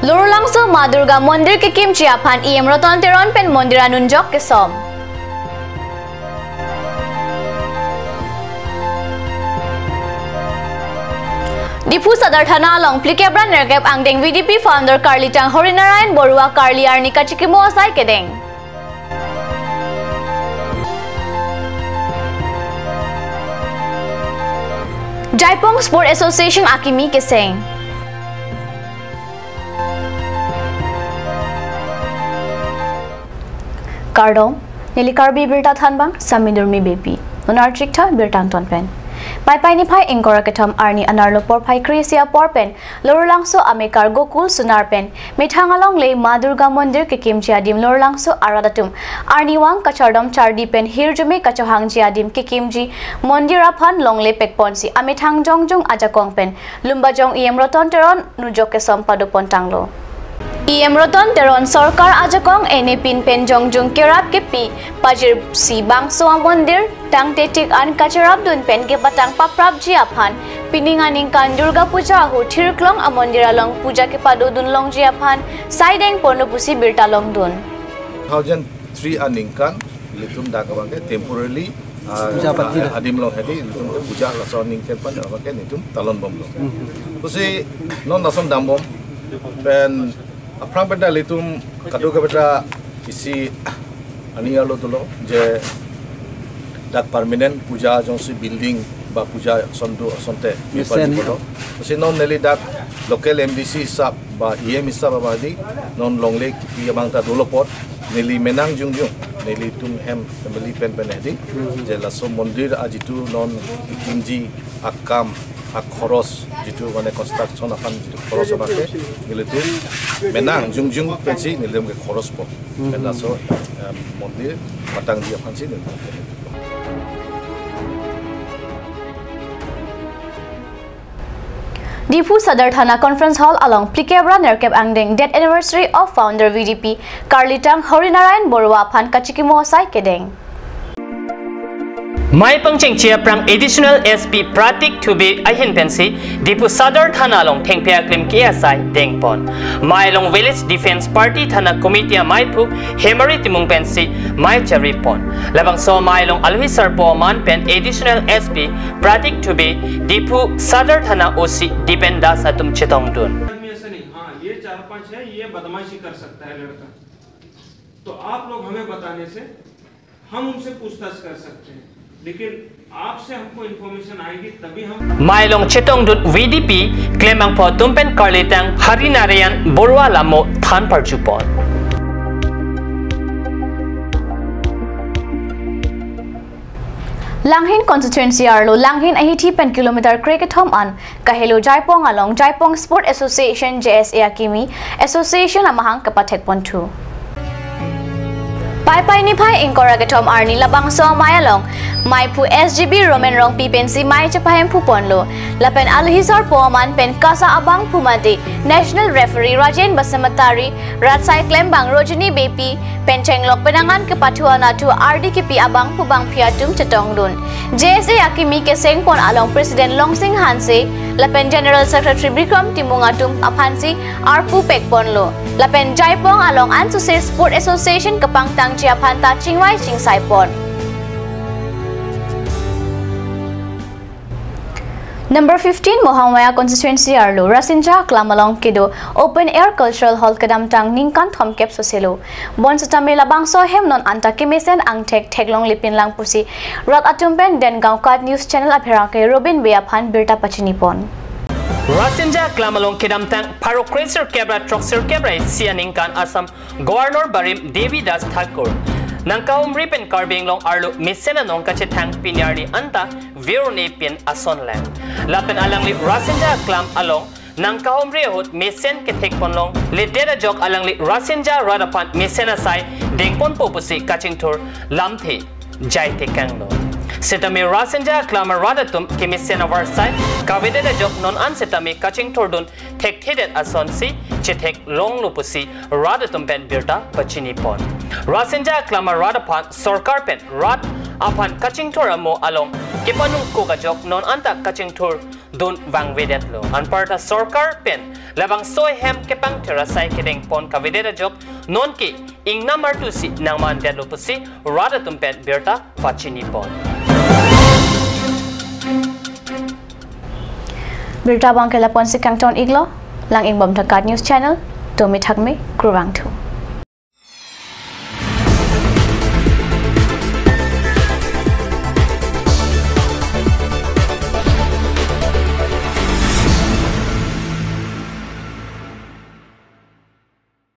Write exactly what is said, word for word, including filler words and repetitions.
Lorulangso Ma Durga Mondir kekimji aphan E M Ratan Teron pen mondir anunjok kesom. Diphu Sadar Thana along phlikep ra nerkep angdeng V D P founder Karlitang Horinarayan Borua Karli arni kachikimo asai kedeng. Jaipong Sport Association akimi keseng. Kardom, neli Karbi Birta thanbang, Sami Durmi Beypi. Non archik tha birta angton pen. Paipai niphai ingkoi ra kethom arni anerlo porphai kre-isi apor pen, Lorulangso amekar Gokul Sonar pen, methang alongle Ma Durga Mondir kekimji adim Lorulangso arat atum arnivang kachardom chardi pen hirjume kachohangji adim kekimji mondir aphan longle pekponsi amethang jongjung ajakong pen Lumbajong E M Ratan Teron nunjok kesom padopon tanglo. E M Ratan Teron sorkar ajakong ene pin pen jongjung kerap kepi pajirsi bangso amondir tangte tik an kacherapdun pen kepatang paprapji aphan pining aningkan Durga Puja ahu Thirklong amondir along puja kepadodun longji aphan saideng ponlo pusi birta longdun. Two thousand three aningkan ilitum dak abangke temporarily, ah, Puja pathir. Adim along hedi ilitum ke puja laso aningkan pen abangke nelitum talon bomlo. Pusi non lason dambom pen aphrang pen ta ilitum kadokave ta isi ani arlo dolo je dak permanent puja jongsi building ba puja ason do asonte Mesen. Mepadi dolo. Pusi non neli dak local M D C hisap ba E M hisap abang hedi non longle kipi abang ta dolo apot neli menang jongjung nelitum hem family pen pen hedi je laso mondir ajitu non kekimji akam akhoros jitu mane construction aphan jitu khoros abangke nelitum menang jongjung pensi nelitum ke khorospo. Pen laso, em, mondir patangji aphansi nelitum. Diphu Sadar Thana Conference Hall along phlikep ra nerkep angdeng death anniversary of founder V D P Karlitang Horinarayan Borua aphan kachikimo asai kedeng. Mei pangchengche aphrang Additional S P Pratik Dubey ahin pensi Diphu Sadar Thana along thengpi aklim ke-e asai dengpon. Mei along Village Defence Party Thana Committee amaiphu Hemari Timung pensi mei charipon. Labangso amei along alohi sarpo aman pen Additional S P Pratik Dubey, Diphu Sadar Thana O C Dipen Das atum chetongdun. आदमी ऐसा नहीं, हाँ, ये चार पांच है, ये बदमाशी कर सकता है लड़का। तो आप लोग हमें बताने से हम उनसे पूछताछ कर सकते हैं, लेकिन आपसे हमको इन्फॉर्मेशन आएगी तभी हम Mei along chetongdun V D P klembangpo atum pen Karlitang Horinarayan Borua lamo than parjupon. Langhin constituency arlo Langhin ahithi pen kilometer kre kethom an kahelo Jaipong along Jaipong Sport Association, J S A akimi association amahang kepathekponthu. Paipai niphai ingkoi ra kethom arni labangso amei along meiphu S G B Roman Rongpi pensi mei chepahemphuponlo. Lapen alohi sarpo aman pen KASA abangphu mate National Referee Rajen Basamatari, rat asai klembang Rojini Beypi pen chenglok penang an kepathu anathu ardi kipi abangphu bangphi atum chetongdun. J S A akimi kesengpon along President Longsing Hanse lapen General Secretary Bikram Timung atum aphansi arpu pekponlo. Lapen Jaipong along ansose Sport Association kepangtangji aphanta chingvai chingsaipon. Number fifteen Mohangwaya constituency arlo Rasinja Aklam along kedo Open Air Cultural Hall kedamtang ningkan thomkep soselo. Bonsitame labangso ahem non anta kemesen angthek theklonglepinlang pusi rat atum pen Dengaon Cut News Channel apherangke Robin Bey aphan birta pachinipon. Rasinja Aklam along kedamtang pharo kre sirkep ra throk sirkep ra isi aningkan Assam Governor barim Devi Das Thakur nangkahumri pen Karbi Anglong arlo mesen anong kachethang pini arni anta virne pin ason lang. Lapen alangli Rasinja Aklam along nangkahumri ahut mesen kethekponlongle det ajok alangli Rasinja arat aphan mesen asai dengponpo pusi kachingthur lamthe jai tekanglo. Sitame Rasinja Aklam arat atum kemesen avarsai kavedet ajok non an sitame kachingthurdun thekthedet asonsi chetheklonglo pusi rat atum pen birta pachinipon. Rasinja Aklam arat aphan sorkar pen rat aphan kachingthur amo along kepanung kok ajok non anta kachingthur dun vangvedetlo. Anparta sorkar pen labangso ahem kepangthir asai kedeng pon kavedet ajok nonke ingnam artusi nangmandetlo pusi rat atum pen birta pachini pon. Birta abang ke lapu-ansi kangton-iklo, lang-ingbom Thakat News Channel, tumi thakme, kurvangthu.